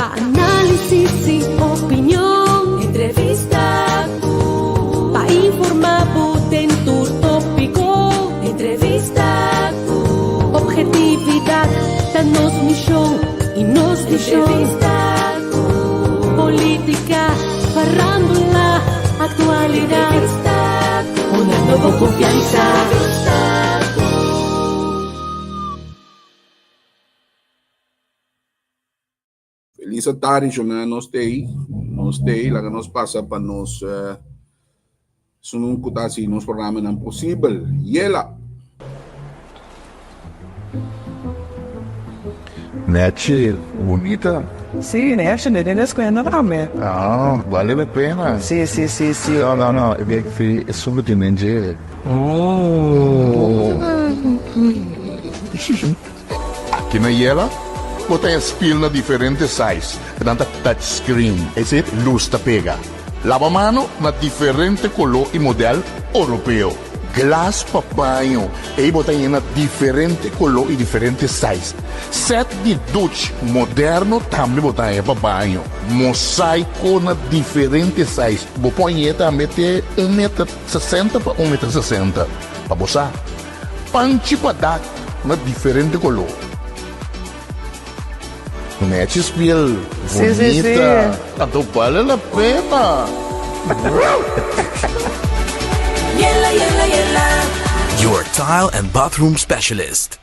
Pa análisis i opinion. Entrevista ku. Pa informá bo den tur tópiko. Entrevista ku. Objetividat ta nos mishon i nos vishon. Entrevista ku. Polítika, farándula, aktualidat. Entrevista ku. Honrando bo konfiansa. Entrevista ku. Feliz tarde, Jonah. Nos tei, nos tei, laga nos pasa pa nos uh, sunun ku ta hasi nos programanan posibel. Yela! Nechi, bunita. Sí, nechi, ne den escuela tambe. Ah, vale la pena. Sí, sí, sí, sí. No, no, no, e e solo tiene dje. Oh. Aki na Yela, bo ta haña spil na diferente size, nan ta touch screen, es decir, lus ta pega. Laba mano na diferente koló i modèl oropeo. Glas pa baño, ei bo ta haña na diferente koló i diferente size. Sèt di duch moderno tambe bo ta haña pa baño. Mosaiko na diferente size, bo por hañ'é tambe te un meter sesenta pa un meter sesenta, pa bo sa. Panchi pa dak na diferente koló. Nechi spiel Sí, sí, sí. bonita. Anto bale la pena. Yela, yela, yela. Your tile and bathroom specialist.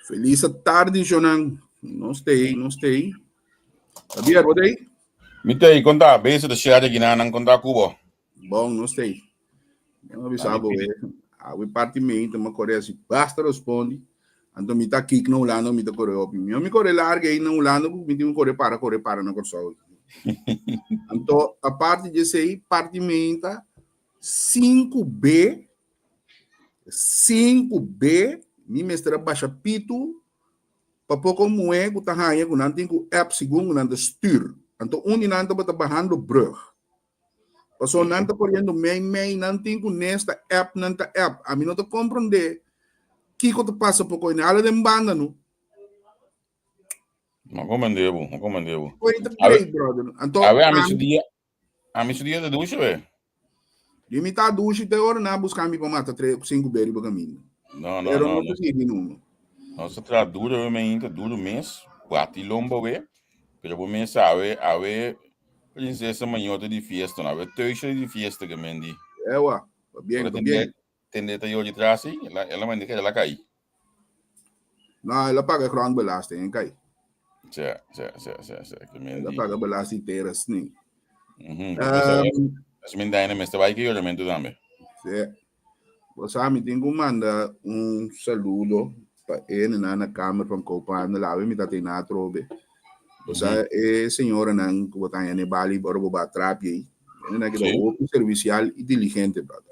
Feliz tardi, Jonan. Nos tei, nos tei. Javier, bo tei? Mi tei, konta, bese ta share ginanan konta kubo. Bon, nos tei. Eu avisava bo, awe parti me, então me corre assim, basta responde. Anto mi ta kick na Hulanda, mi ta corre op. Mi mi corre larga aí na Hulanda, mi tin corre para, corre para na Kòrsou. Anto, a parte de sei, parti me ta 5B 5B, mi mester a basha pitu pa poko muhé ku ta haña ku nan tin ku app segun ku nan ta stür. Anto un di nan tabata bahando brug. Pasobra nan ta koriendo mei mei, nan tin ku nes ta app, nan ta app. Ami no ta komprondé kiko ta pasa poko hende. Hala den banda no. No komprendé bo, no komprendé bo. Koe ta great, brother. Anto, Awe ami su dia, Ami su dia ta dushi we. Di mi ta dushi te ora na busca mi pa mata tre cinco beri pa caminda. No, no, Pero no. no te sigui nunca. Nos ta traha duro we mainta, duro mes, bati lomba we. Pero bo mes sabe, awe princesa mañota di fiesta, no, awe thuisje di fiesta que men di. Ewa, pa bien, Ora pa bien. tende ta yori tras ei, ela, ela manda que ela kai. No, el a paga grondbelasting en kai. Tja, tja, tja, tja, tja. Que men El a di. paga belasting tera sni. Mhm. Um, As men daina mester bai que yoramento tambe. Sí. Bo sa, mi tin ku manda un saludo pa e na na Kamer van Koophandel. Awe mi ta tin atrobe. Bo sa, e señoranan ku bo ta haña na e bali ora bo ba trapia ei. Hendenan ki ta hopi servisial i diligente, brother.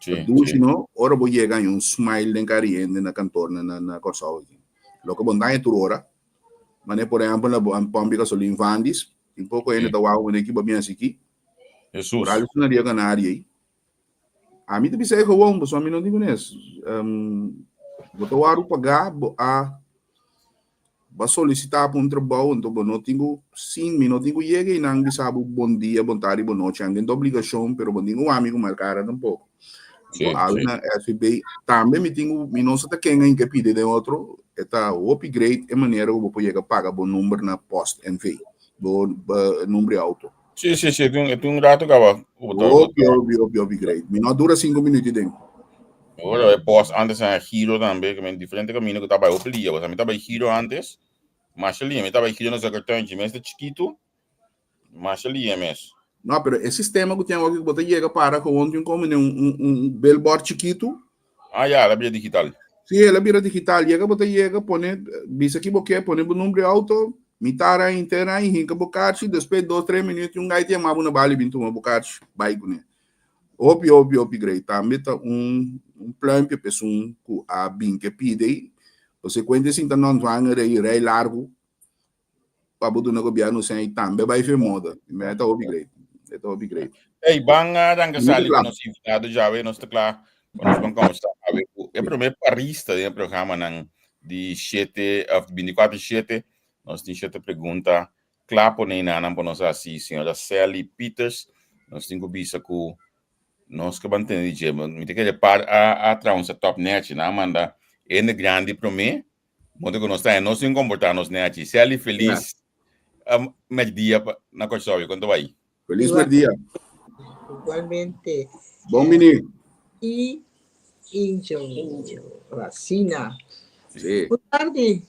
Ta dushi, no? Ora bo yega haña un smile den kara di hende na kantor na na Kòrsou aki. Loke bo no ta haña tur ora. Manera por ehèmpel na bo pòmpi gasolin Vandis, tin poko hende ta wak manera ki bo a bin hasi aki. Oral esnan ria Kanaria ei. Ami ta bisa e gewoon, pasobra mi no tin kunes. Bo ta wòrdu pagá, bo a bo a solisitá pa un trabou, anto bo no tin ku sin mi no tin ku yega einan bisa bo bon dia, bon tardi, bon nochi. Anke ta obligashon, pero bo no tin ku wak mi ku mal kara tampoko. Anto awe na SVB tambe mi tin ku, mi no sa ta ken a hinka pidi den otro, e ta hopi great e manera ku bo por yega paga bo number na Post NV, bo number di outo. Sí, sí, sí, e tin un rato caba. Hopi, hopi, hopi, hopi great. Mi no dura cinco minutos den. Ora, e post antes a giro tambe, que men diferente camino que taba hopi lia. Mi taba giro antes, masha lia, mi taba giro na Zuckertuintje, mes ta chiquito, masha lia mes. No, pero e sistema que tin aki, bo ta yega para gewoon tin como un, un, un billboard chiquito. Ah, ya, el a bira digital. Sí, el a bira digital. Yega bo ta yega, pone, bisa ki bo ke, pone bo nombre auto, mitara intera i hinka bo karchi, despues dos, tres minuut un gai ta yama bo na bali bin tuma bo karchi, bai kuné. Hopi, hopi, hopi great. Tambe ta un, un pluimpje pa esun ku a bin ke pidi ei. Pasobra kuenta sinta no ontvanger ei rei largu pa bo duna gobierno sen ei tambe bai fe moda. E ta hopi great. E ta hopi great. Ey, ban arranca Mi ta sali kla. ku nos invitado djawe, nos ta kla pa nos ban kombersa awe ku e prome parista den e programanan. di 7 of 24 7. Nos tin 7 pregunta kla pone nan pa nos hasi señora Sally Peters. Nos tin ku bisa ku nos ke ban tende dje. Mi ta kere par a traha un setup nechi. Nan a manda hende grandi promé. Monte ku nos ta nos tin komportá nos nechi. Sally, felis mèrdia na Kòrsou. Kon ta bai? Felis mèrdia. Igualmente. Bon bini. I Angel Racina. Sí. Bon tardi.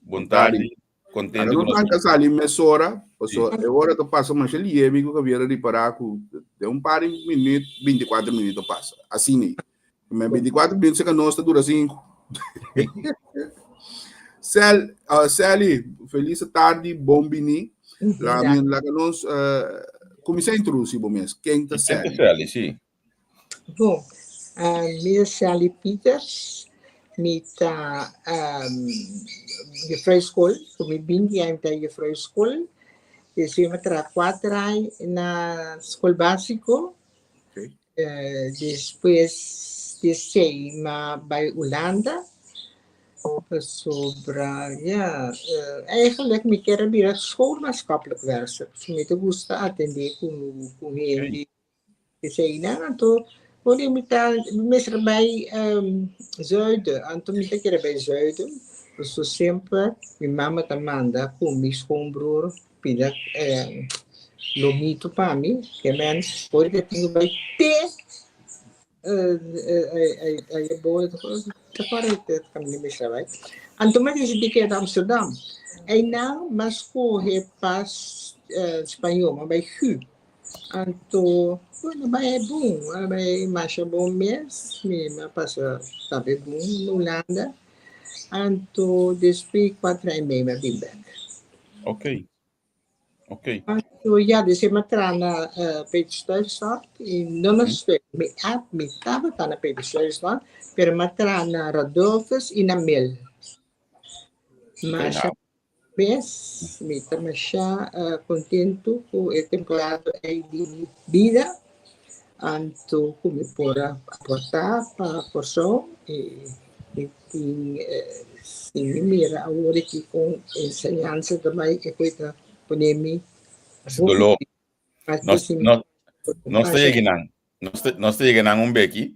Bon tardi. Contento Ahora no tanca sali mesora, paso e ora ta pasa masha lié mi ku Javier a ripará ku den un par di minuut, 24 minuut ta pasa. Asina ei. Men 24 minuut seka nos ta dura 5. Sel, Sally, feliz tardi, bon bini. La, mi, laga nos kuminsá introdusi bo mes. Ken ta Ken ta Sally? Sally, sí. Bon, mi ta Sally Peters, mi ta juffrouw skol, ku mi binti aña mi ta juffrouw skol, despues mi a traha kuater aña na skol básiko, despues di esei mi a bai Hulanda, pasobra ya, eigenlijk mi kier a bira schoolmaatschappelijk werkster, pasobra mi ta gusta atendé ku hende. Eseinan anto por mi ta mi mester bai zuiden anto mi ta kere bai zuiden pasobra semper mi mama ta manda ku mi schoonbroer pida lomito pa mi ke men ora ke tin ku bai te anto mi a disidi keda Amsterdam einan mi a skohe pa spañó mi a bai hu. Anto, bueno, bai e bon, a bai masha bon mes, mi a pasa tambe bon na Hulanda. Anto, despues cuatro aña y medio mi a bin bek. Ok. Ok. Anto, ya, despues mi a traha na Petersdorp y no na Steun, mi a, mi tabata na Petersdorp, pero mi a traha na Radulphus y na Mil. Masha Mes, mi ta masha kontentu ku e temporada ei di mi bida, anto ku mi por a aportá pa Kòrsou i mi tin si mi mira awor aki kon enseñansa ta bai e koe ta pone mi Hasi doló. Nos nos ta yega nan. Nos ta nos ta yega nan un beki.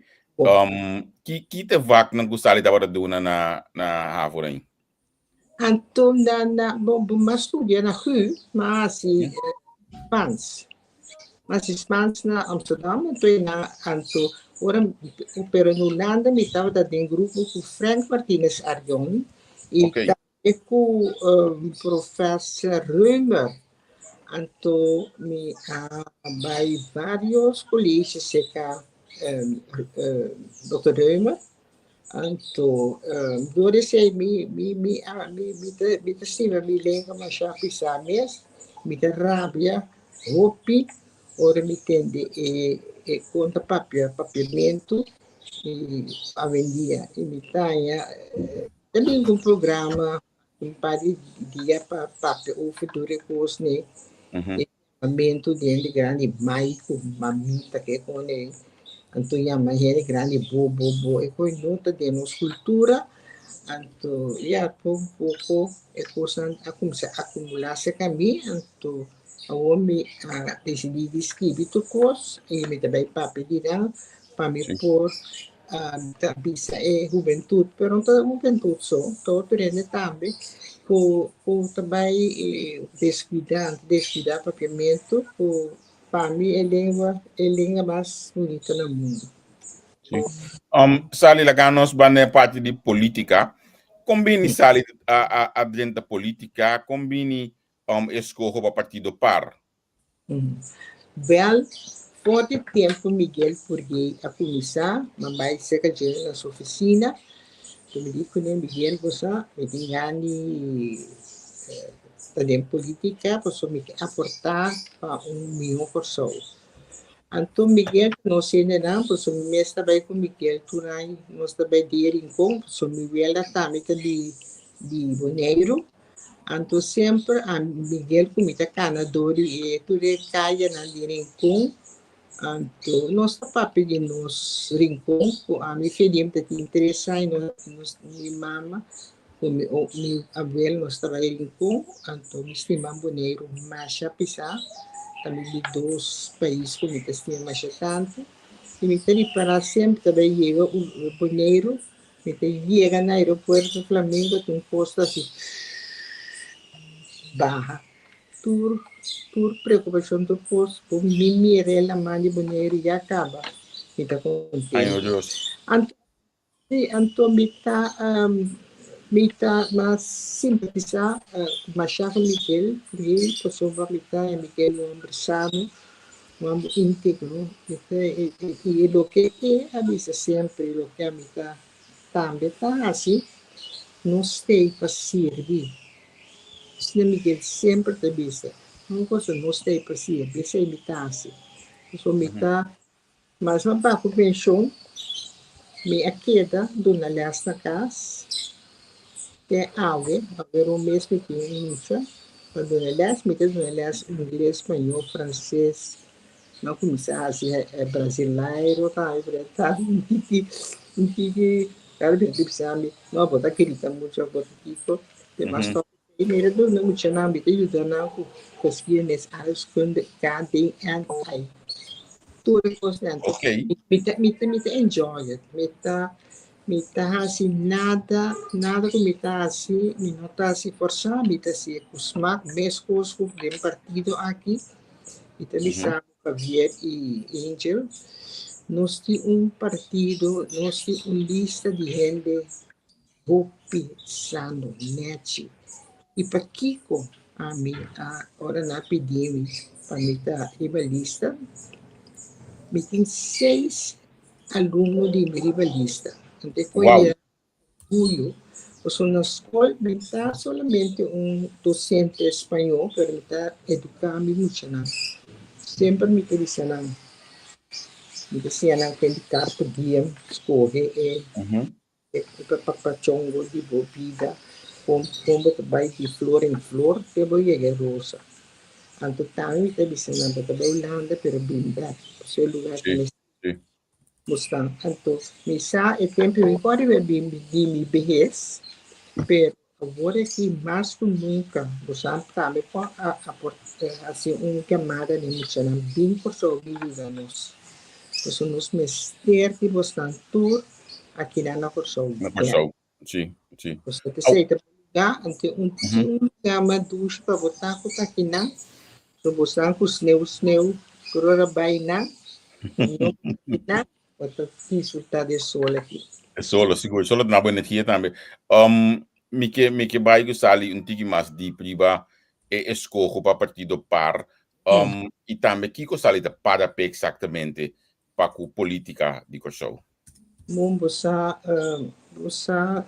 Ki ki ta vaknan ku Sally tabata duna na na havo ei? Anto na na bo bo m'a studia na hu, m'a hasi Spans. M'a hasi Spans na Amsterdam anto e na anto ora pero na Hulanda mi tabata den grupo ku Frank Martinez Arion i tambe ku professor Römer. Anto mi a bai varios coleges serka dokter Römer. Anto, dor esei mi mi mi a mi mi ta mi ta stima mi lenga masha pisá mes, mi ta rabia hopi ora mi tende e e kon ta papia papiamentu i awendia i mi ta haña ta bin ku un programa un par di dia pa papia over tur e kosnan e Yamamentu di hende grandi mai ku mamita ke kone anto yama hende grandi bo bo bo e koi no ta den nos kultura anto ya poko poko e kosnan a kuminsá akumulá serka mi anto awor mi a disidí di skibi tur kos i mi ta bai papia di nan pa mi por ta bisa e hubentut pero no ta hubentut so ta otro hende tambe ku ku ta bai deskuidá deskuidá papiamentu ku pa mi e lengua e lenga mas bunito na mundu. Sí. Sally, laga nos ban na e parti di polítika. Kon bini Sally a a a drenta polítika? Kon bini e skoho pa partido par? Wel, for di tempu Miguel Purgey a kuminsá, m'a bai serka dje na su ofisina, ku mi di kuné, Miguel, bo sa, mi tin gana di ta den politika pasobra mi ke aportá pa un mihó Kòrsou. Anto Miguel nos hendenan, pasobra mi mes ta bai ku Miguel tur aña, nos ta bai di Rincon, pasobra mi wela tambe ta di Boneiru. Anto semper a Miguel ku mi ta kana dor di e tur e kayanan di Rincon. Anto nos ta papia di nos Rincon ku ami Fedim ta tin tres aña nos mi mama ku mi mi abuelo nos ta bai Rincon anto mi stima Boneiru masha pisá ta mi di dos pais ku mi ta stima masha tantu i mi ta ripará semper ta bai yega Boneiru mi ta yega na aeropuerto Flamingo tin un kos ta hasi baha. Tur tur preocupacion tur cos bo mi mira e laman di Boneiru ya caba mi ta Ay, contento. oh Dios. Anto si anto mi ta mi ta mas simpatisa cu masha cu Miguel Frey pasobra mi ta Miguel un homber sano un homber integro mi ta y loke e a bisa semper y loke ami ta tambe ta haci nos stay pa sirbi. Asina Miguel semper ta bisa, Un cosa no stay pa sirbi, esei mi ta hasi. Pasobra mi ta mas mi a baha ku penshon, mi a keda duna lès na kas te awe, awe un mes mi tin un mucha pa duna lès, mi ta duna lès ingles, spañó, franses, mi a kuminsá hasi brasileiro tambe, pero ta un tiki un tiki kada bes mi ta bisa mi, no bo ta grita muchu, bo ta kiko. De mas top e mira duna muchanan mi ta yuda nan ku geschiedenis, aardrijkskunde, K, D, N, I. Tur e kosnan. Ok. Mi ta, mi ta, mi ta enjoy it. Mi ta, mi ta hasi nada, nada ku mi ta hasi, mi no ta hasi forsá, mi ta hasi ku smak, meskos ku den partido aki. Mi ta bisa Javier i Angel, nos tin un partido, nos tin un lista di hende Hopi sano, nechi. I pakiko ami a ora nan a pidi mi pa mi ta riba lista? Mi tin seis alumno di mi riba lista. Anto e Wow! koe orguyo, pasobra na skol mi ta solamente un docente spañó, pero mi ta eduká mi muchanan. Semper mi ta bisa nan, mi ta siña nan ken di carpe diem, skohe e E pa pachongo di bo bida kon kon bo ta bai di flor en flor te bo yega e rosa. Anto tambe mi ta bisa nan bo ta bai Hulanda pero bin bek pasobra e lugar Sí, ta sí. mostra. Anto mi sa e tempo mi por riba bin di mi behes pero awor aki mas ku nunka bo sa tambe por hasi un yamada na e muchanan bin Kòrsou bin yuda nos pasobra nos mester di bosnan tur akinan na Kòrsou Na bèk. Kòrsou, si, si. Pasobra p'esei ta bon lugá anto un un lugá mas dushi pa bo ta ku ta akinan so bosnan ku sneu sneu tur ora bai nan no akinan Bo ta disfruta di e sol aki. E solo, sigur. E solo ta duna bo energia tambe. Um, mi ke, mi ke bai ku sali un tiki mas diep riba e eskoho pa partido par. Um, i tambe kiko sali ta para p'e eksaktamente pa ku politika di Kòrsou? Bon, bo sa, bo sa,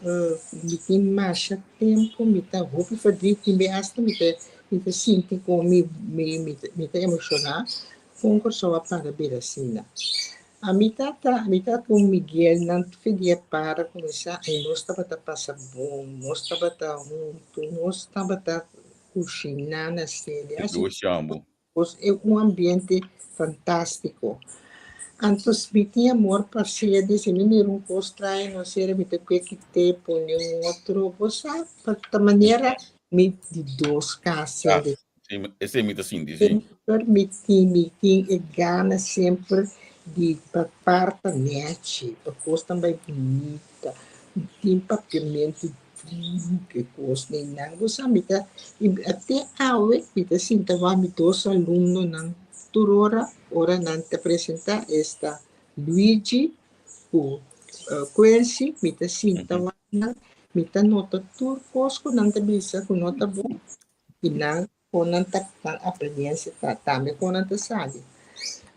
mi tin masha tempu mi ta hopi verdriet, tin be asta mi ta, mi ta sinti kon mi, mi, mi ta emoshoná Kon Kòrsou a para bira asina? Ami tata, ami tata ku Miguel nan tur dia para kuminsá i nos tabata pasa bon, nos tabata huntu, nos tabata kushiná na sede. E dushi ambo. E un ambiente fantástiko. Anto mi tin amor pa sede, si mi mira un kos trae no sede mi ta kue kit'é pone un otro, bo sa, ta manera mi di dos kas sede. Sí, esei mi ta sinti, sí. Semper mi tin, mi tin e gana semper di pa parta nechi, pa kosnan bai bunita, mi tin papiamentu duru ku e kosnan einan. Bo sa mi ta, i te awe mi ta sinta wak mi dos alumnonan tur ora, ora nan ta presenta esta Luigi ku Quincy, mi ta sinta wak nan, mi ta nota tur kos ku nan ta bisa ku no ta bon. I nan kon nan ta nan apariencia ta tambe kon nan ta sali.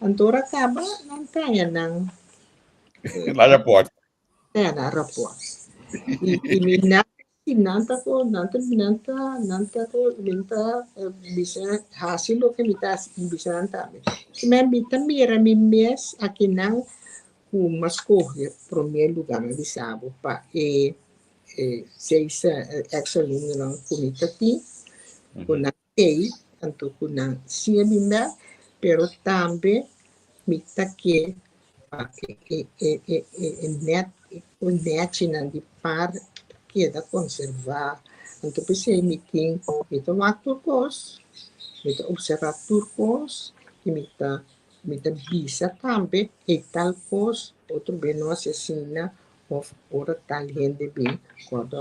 Anto ora kaba nan traña nan La rapport. traña nan rapport. I i mi nan si nan ta ko nan ta nan ta nan ta ko mi ta bisa hasi loke mi ta hasi mi bisa nan tambe. Kimen mi ta mira mi mes akinan ku mi a skohe prome luga mi a bisa bo pa e e seis ex alumnonan ku mi ta tin, ku nan ei, anto ku nan siña mi mèt, pero tambe Mi ta ke pa e e e e e e net e nechinan di par keda konservá. Anto p'esei mi tin, mi ta wak tur kos, mi ta opservá tur kos i mi ta mi ta bisa tambe e tal kos otro be no hasi asina òf ora tal hende bin kòrda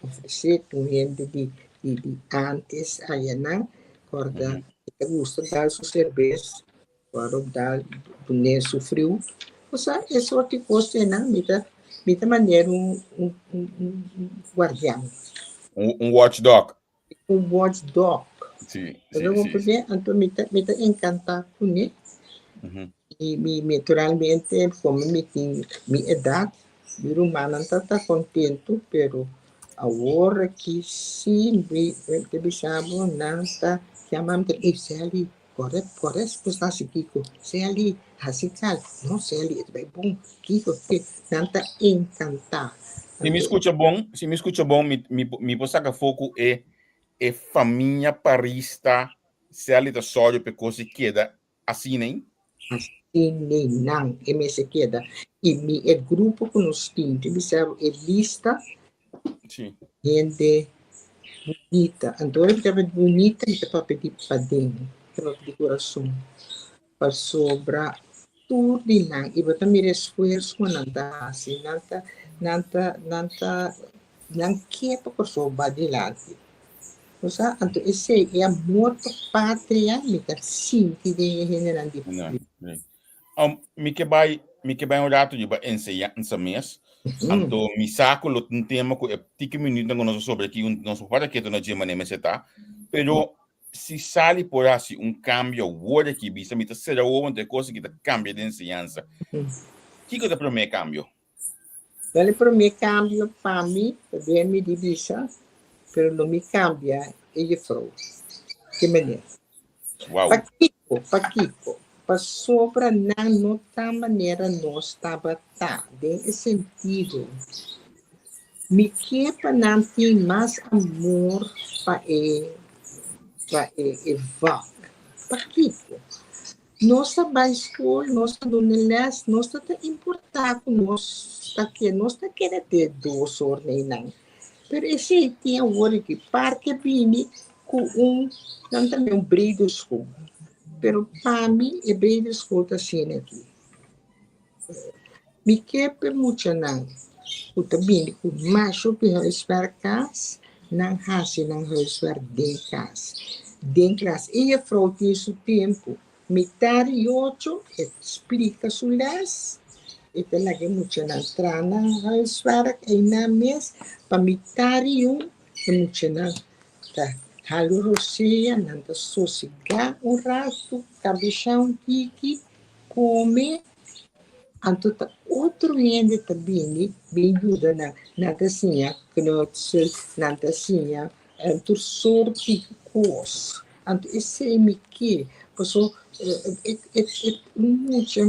ofresé un hende di di di ántes ayanan kòrda e ta gusta dal su serbes kòrda dal dun'é su friu. Osea e sorti kos einan mi ta mi ta manera un un un un guardian. Un watchdog. Un watchdog. Sí, Bo sí, ta sí. comprende? Anto mi ta mi ta encanta kuné. I mi naturalmente como mi tin mi edad, mi rumannan ta ta contento, pero awor aki sí mi ta bisa bo nan ta yama mi ta ey Sally kore kore pues nan hasi kiko, Sally hasi tal, no Sally e ta bai bon, kiko ke, nan ta encanta. Si mi Anto skucha bon, si mi skucha bon, mi mi mi por saka afó ku e e famia parista Sally ta sòru pa e kos i keda asina ei? Asina ei nan e mester keda. I mi e grupo ku nos tin, tin bisa bo e lista Sí. hende bunita. Anto ora mi ta papia di bunita mi ta papia di paden, mi ta papia di kurason. Pasobra tur di nan i bo ta mira esfuerso ku nan ta hasi, nan ta nan ta nan ta nan ke pa Kòrsou bai dilanti. Bo sa, anto esei e amor pa patria mi ta sinti den e hendenan di No, nee. Mi ke bai, mi ke bai un rato riba enseñansa mes. Anto mi sa ku lo tin tema ku e tiki minuutnan ku nos a sobra aki, nos por para ketu na dje manera mester ta. Pero si Sally por hasi un kambio awor aki, bisa mi ta sera wowo anto e kos aki ta kambia den enseñansa. Kiko ta promé kambio? Wel e promé kambio pa mi ta den mi di bisa, pero lo mi kambia e jefrou. Ki manera? Wow. Pakiko? Pakiko? Pasobra nan no ta manera nos tabata, den e sentido, mi ke pa nan tin mas amor pa e pa e e vak. Pakiko? Nos ta bai skol, nos ta duna les, nos ta ta importá ku nos ta ke, nos ta keda te dos or na einan. Pero esei tin awor aki, parke bini ku un, nan ta un brede school. Pero pa mi e brede school ta asina aki. Mi ke pa e muchanan ku ta bini ku masha hopi huiswerk kas, nan hasi nan huiswerk den kas, den klas. E jefrou tin su tempu, mitar i ocho e splika su les, e ta laga e muchanan traha nan huiswerk einan mes, pa mitar i un e muchanan ta hala rosea, nan ta sosegá un ratu, kabesha un tiki, kome. Anto ta otro hende ta bini bin yuda nan. Nan ta siña knutsel, nan ta siña tur sorti kos. Anto esei mi ke, paso e mucha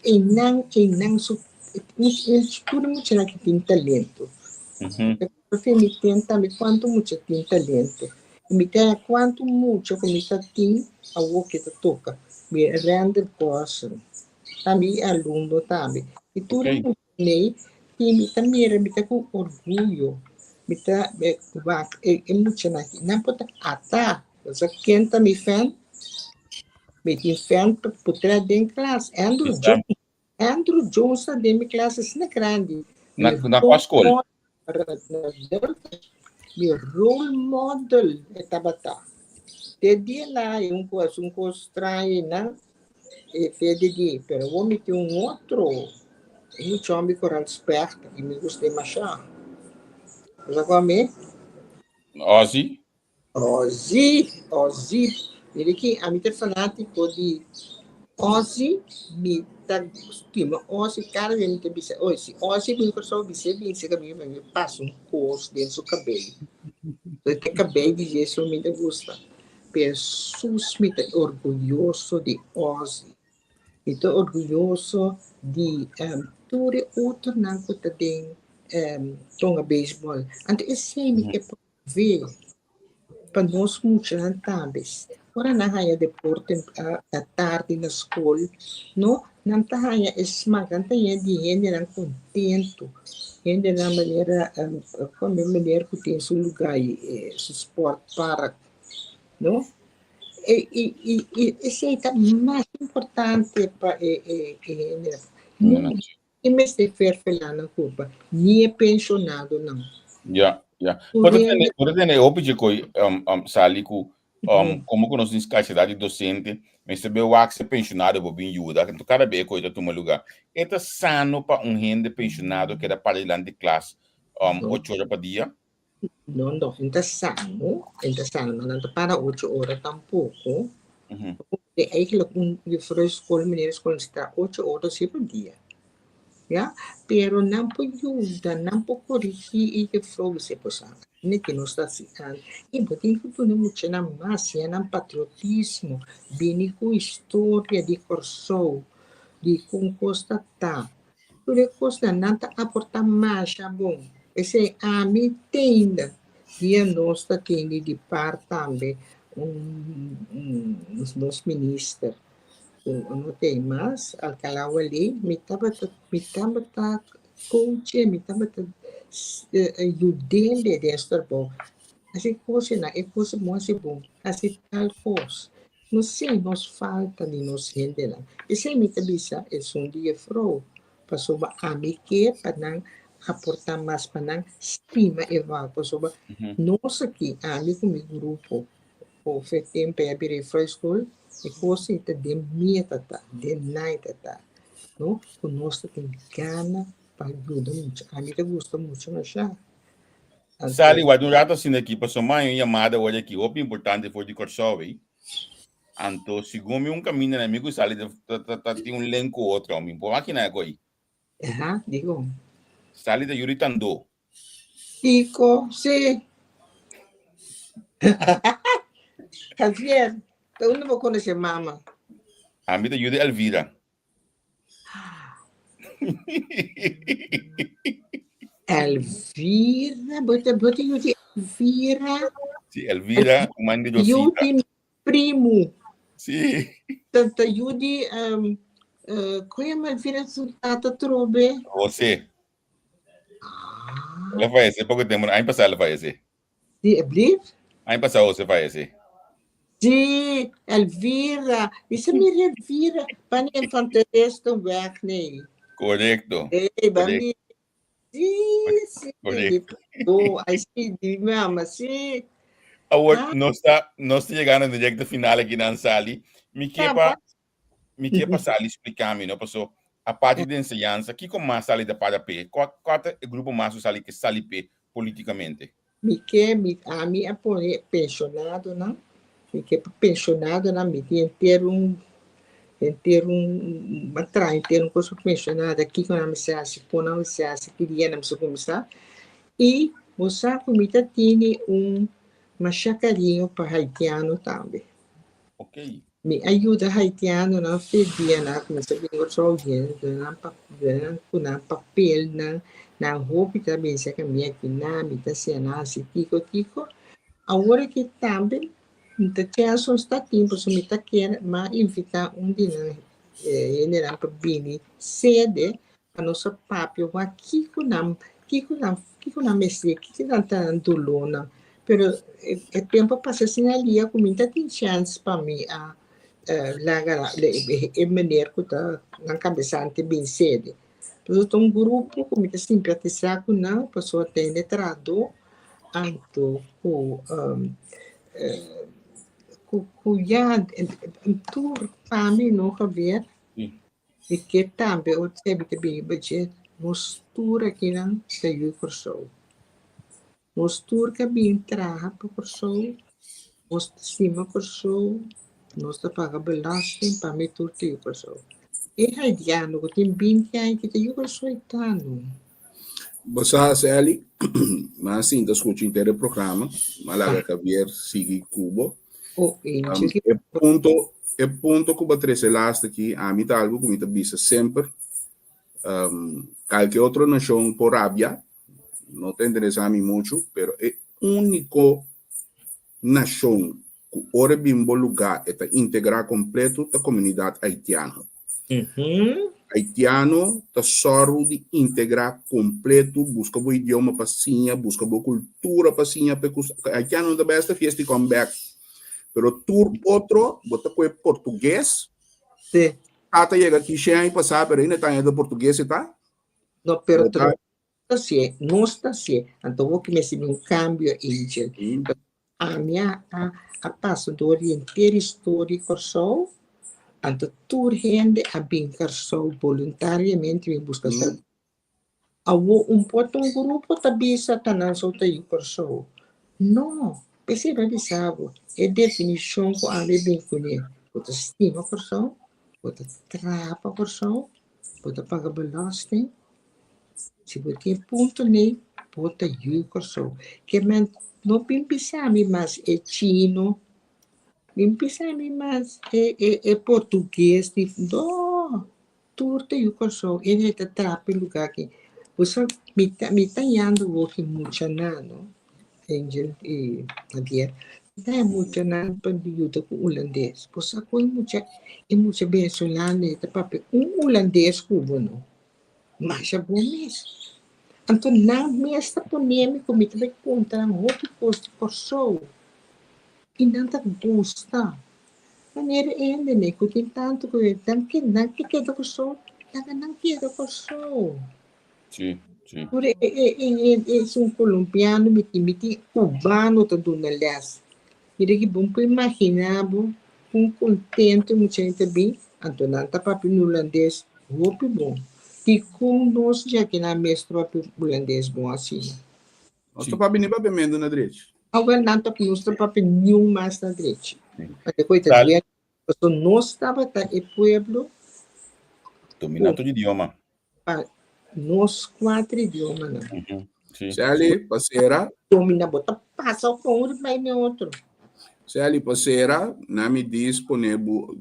einan einan su tur e muchanan ki tin talento. Pasobra mi ten tambe kuantu mucha tin talento. I mi ta haña kuantu mucha ku mi ta tin awor ke ta toka. Mi Randall Corson ta mi alumno tambe. I tur e mucha nei tin mi ta mira mi ta ku orguyo. Mi ta wak e muchanan aki. Nan por ta ata. Pasobra ken ta mi fan? Mi tin fan pa putra den klas. Andrew Jones. Andrew Jones ta den mi klas asina grandi. Na, na kua skol? Mi role model e tabata. Te dia la e un kos, un kos straño einan, e fe di di, pero awor mi tin un otro, un muchon mi koral spèrt i mi gust'é mashá. Bo sa kua mi? Ozzy? Ozzy, Ozzy. Mira aki, ami ta fanátiko di Ozzy, mi ta stima Ozzy, kada bes mi ta bisa, oye, si Ozzy bin Kòrsou, bis'é bin serka mi pa mi pasa un kos den su kabei. E kabei di dje so mi ta gusta. Pero sus mi ta orguyoso di Ozzy. Mi ta orguyoso di tur e otronan ku ta den Tonga Beisbòl. Anto esei mi ke Ve pa nos muchanan tambe. Ora nan haña deporte atardi na skol, no, nan ta haña e smak, nan ta haña di hendenan kontentu, hendenan manera kon e meneer ku tin su lugá su sport park, no. E i i i esei ta mas importante pa e e hendenan. Ni mester ferfelá nan kurpa, ni e penshonadonan. Ja, ja. Por ta tene, por ta tene hopi dje koi um, um, sali ku um, komo ku nos tin skarsidat di dosente, mester be wak se penshonado bo bin yuda, enton kada be e koi ta tuma lugá. E ta sano pa un hende penshonado keda para dilanti klas um, ocho ora pa dia? No, no, en ta sano, en ta sano, ma nan ta para ocho ora tampoko. De eigenlijk un juffrouw school, meneer school sta ocho ora si pa dia. Ja, pero nan por yuda, nan por corrigi e juffrouw bisa pues ah, ne que no sta si an. Y bo tin ku duna muchanan mas, siña nan patriotismo, bini ku historia di Kòrsou, di kon kos ta ta. Tur e kosnan nan ta aportá masha bon. P'esei ami tende dia nos ta tende di par tambe un nos minister ku no t'ei mas, Alcalá Wallé, mi tabata mi tabata coach'e, mi tabata yud'é den su trabou. Hasi kosnan, e kos bon hasi bon, hasi tal kos. No si nos falta di nos hendenan. Esei mi ta bisa esun di jefrou, pasobra ami ke pa nan aporta mas, pa nan stima e vak, pasobra nos aki, ami ku mi grupo, of e tempu ei a bira jefrou school, e kos ei ta den mi e ta ta, den nan e ta ta, no, ku nos ta tin gana pa yuda mucha. Ami ta gusta mucha masha. Sali, wak un rato asina aki, pasobra mi haña un yamada awor aki hopi importante for di Kòrsou ei. Anto, segun mi un kaminda na mi ku Sali ta ta ta tin un link ku otro. Mi por makina e koi. Aha, digo. Sali ta yuri tandó. Kiko, sí. Javier, ta unda bo konosé mama? Ami ta yu di Elvira. Elvira, bo ta bo ta yu di Elvira? Sí, Elvira, man di Yu Rosita. di mi primu. Sí. Ta ta yu di um, uh, kon yama Elvira su tata trobe? José. El a fallece poco tempo, año pasado el a fallece. Sí, blief? Aña pasado José fallece. Sí, Elvira. Dice, mira Elvira, van infanteristen weg, nee. Correcto. Hey, ba mi. Sí, sí. Correcto. Oh, ay, sí, di mama, sí. Awor, ah. nos ta, nos ta llegando en directo final aquí nan Sally. Mi ke pa, mi ke pa Sally explica mi, no? Paso, aparte de enseñanza, kiko mas Sally ta para pe? Kua, kua ta e grupo mas ku Sally ke sali pe politikamente? Mi ke, mi, ami a pone pensionadonan, mi ke pa pensionadonan, mi tin henter un, henter un, a traha henter un kos pa pensionado, kiko nan mester hasi, kon nan mester hasi, ki dia nan mester kuminsá. I bo sa ku mi ta tini un masha kariño pa haitiano tambe. Ok. Mi a yuda haitianonan fe dia nan a kuminsá bin Kòrsou hende duna nan pa duna nan ku nan papelnan, nan hopi ta bin serka mi aki nan, mi ta siña nan hasi kiko kiko. Awor aki tambe mi ta chèns un statin pasobra mi ta kier m'a invitá un di nan hendenan pa bini sede pa nos a papia wak kiko nan kiko nan kiko nan mester kiko nan ta nan dolónan pero e tempu a pasa asina lia ku mi ta tin chèns pa mi a laga e meneer ku ta nan kabesante bin sede pasobra ta un grupo ku mi ta simpatisá ku nan pasobra ta hende trahadó anto ku ku ya tur pa mi no Javier. I ke tambe ot sebi ta bini pa dje, nos tur akinan ta yu Kòrsou. Nos tur ka bin traha pa Kòrsou, nos ta stima Kòrsou, nos ta paga belasting pa mi tur ta yu Kòrsou. E haitiano ku tin binti aña ki ta yu Kòrsou e ta no. Bo sa, Sally, mi a sinta skucha henter e programa, mi a laga Javier sigui ku bo. Oh, Um, e punto, e punto ku bo trese laatste aki, ami ta algu ku mi ta bisa semper. Um, kalke otro nashon por rabia, no ta interesa mi muchu, pero e úniko nashon. ku ora e bin bo lugá e ta integrá kompleto ta komunidat haitiano. Haitiano ta sòru di integrá kompleto, buska bo idioma pa siña, buska bo kultura pa siña p'e kus. Haitiano no ta bai hasta fiesta i kòm bèk. Pero tur otro bo ta kohe portugues. Sí. Tata yega aki shen aña pasá pero ainda ta aña ta portugues e ta. No, pero Bo ta. ta hasié, nos ta hasié. Anto bo ke mester bin un kambio, Angel. Ami a a pasa dor di henter historia di Kòrsou, anto tur hende a bin Kòrsou boluntariamente bin buska trabou. Awor un por ta un grupo ta bisa ta nan so ta yu Kòrsou. No, p'esei mi a bisa bo, e definishon ku ami a bin kuné, bo ta stima Kòrsou, bo ta traha pa Kòrsou, bo ta paga belasting, Si bo tin punto nei, bo ta yu Kòrsou. Ke men no bin bisa mi mas e chino, bin bisa mi mas e e e portugues di no, tur ta yu Kòrsou. E hende ta traha pa e lugá aki. Bo sa mi ta mi ta yanda awor ki muchanan no, Angel i Javier, mi ta haña muchanan pa yuda ku hulandes. Bo sa ku e mucha e mucha venezolano ei ta papia un hulandes ku bo no. Masha bon mes. Anto nan mes ta pone mi ku mi ta bai konta nan hopi kos di Kòrsou i nan ta gusta. Manera e hende ne ku tin tantu ku nan ke nan ke keda Kòrsou, laga nan keda Kòrsou. Sí, sí. Tur e e e e esun kolombiano mi tin, mi tin kubano ta duna lès. Mira ki bon por imaginá bo kon kontentu e muchanan ta bin, anto nan ta papia un hulandes hopi bon. Dikon nos djakinan mes ta papia hulandes bon asina? Nos ta papia ni papiamentu na drechi. Awel nan ta nos ta papia niun mas na drechi. Pasobra ta duel, pasobra nos tabata e pueblo Dominá tur idioma. Pa nos cuatro idiomanan. Sí. Sally, pa sera. Domina, bo ta pasa con un riba e otro. Sally, pa sera, na mi dis pone bu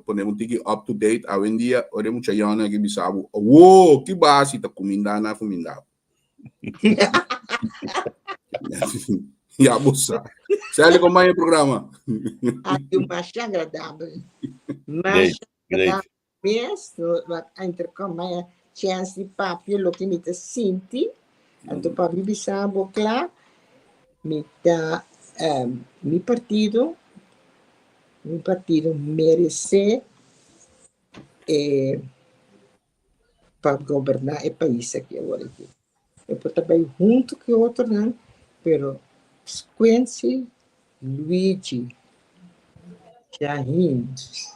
pone un tiki up to date. Awendia, ora e mucha yònnan aki bisa bo, Awó, ki basi ta kumindá na kumindá bo. Ya bo sa. Sally, kon bai e programa? Ay, masha agradabel. Great, Masha great. agradabel. Mes, no a intercambia chance di papia loke mi ta sinti. Anto pa mi bisa bo kla, mi ta mi partido, mi partido merece e pa goberna e pais aki awor aki. E por ta bai hunto ku e otronan, pero Quincy Luigi Shahin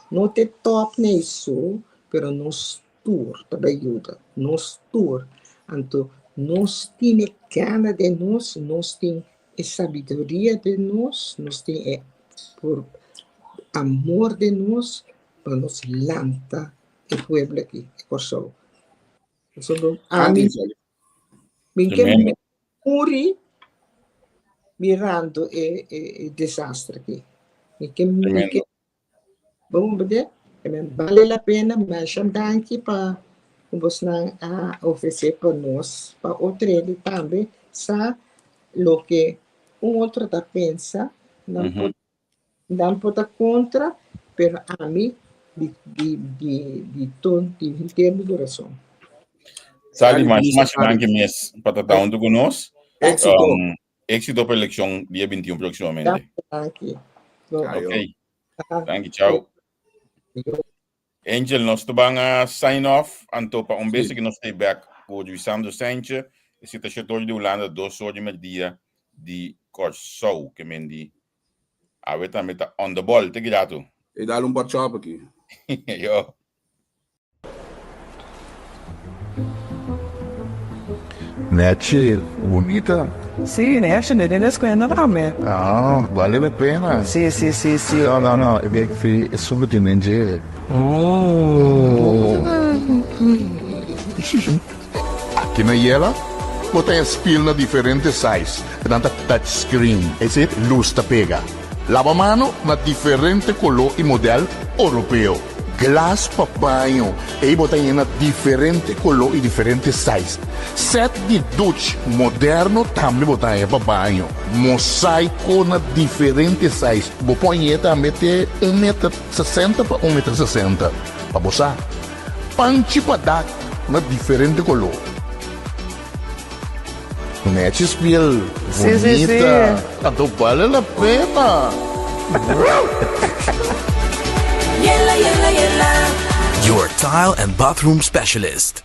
no ta e top na esun, pero nos tur ta bai yuda, nos tur. Anto nos tin e gana den nos, nos tin e sabiduria den nos, nos tin e por amor den nos pa nos lanta e pueblo aki, e Kòrsou. Pasobra ami mi ke muri mirando e e e desastre aki. Mi ke mi ke bo comprende? Bale la pena masha danki pa ku bosnan a ofrece pa nos pa otro hende tambe sa loke un otro ta pensa nan por Nan por ta kontra, pero ami di di di di ton di henter mi kurason. Sali, masha masha danki mes pa ta ta huntu ku nos. Éxito. Éxito pa elekshon dia 21 próksimamente. Danki. Ok. Danki, chao. Angel, nos ta ban a sign off, anto pa un bes ku nos stay back ku Luisandro Saintje, esei ta shete ora di Hulanda, dos ora di merdia di Kòrsou, ke men di awe tambe ta on the ball, te kidatu. E dal un par chòp aki. Yo. Nechi, bunita. Sí, nechi, ne den escuela tambe. Ah, vale la pena. Sí, sí, sí, sí. No, no, no, e bek fi e solo tin den dje. Oh. Aki na Yela, bo ta haña spil na diferente size, nan ta touch screen, es luz ta pega. Laba mano na diferente color y model Oropeo. Glas pa baño, ei bo ta yena diferente koló i diferente size. Sèt di duch moderno tambe bo ta haña pa baño. Mosaiko na diferente size. Bo por hañ'é tambe te un meter sesenta pa un meter sesenta, pa bo sa. Panchi pa dak na diferente koló. Nechi spiel, Sí, sí, sí. bunita. Anto bale la pena. Yela, yela, yela. Your tile and bathroom specialist.